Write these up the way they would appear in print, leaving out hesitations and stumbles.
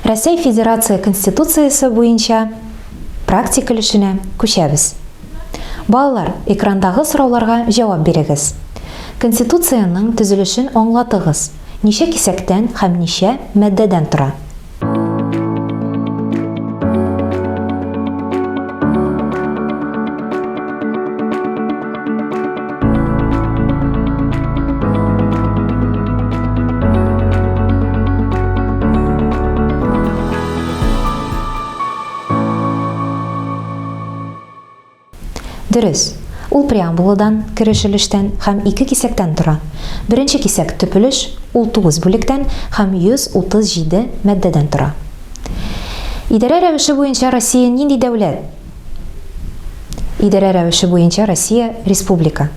Рәсәй Федерация Конституциясе буенча практик өлешенә күчәбез. Балалар, экрандагы сорауларга җавап бирегез. Конституциянең төзелешен аңлатыгыз. Ничә кисәктән һәм ничә маддәдән тора? Дөрес, ул преамбуладан, кереш өлештән һәм ике кисәктән тора. Беренче кисәк төп өлеш, ул 9 бүлектән һәм 137 маддәдән тора. Идарә рәвеше буенча Россия нинди дәүләт? Идарә рәвеше буенча Россия республика.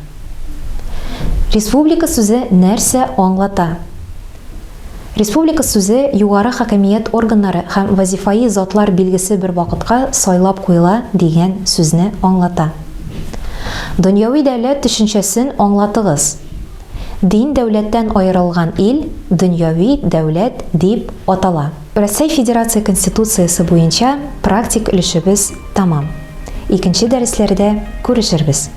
Республика сүзе нәрсә аңлата? Республика сүзе югары хакимият органнары һәм вазифаи затлар билгесе бер вакытка сайлап куела дигән сүзне аңлата. Дөньяви дәүләт төшенчәсен аңлатыгыз. Дин дәүләттән аерылган ил дөньяви дәүләт дип атала. Рәсәй Федерация Конституциясе буенча практик өлешебез тәмам. Икенче дәресләрдә күрешербез.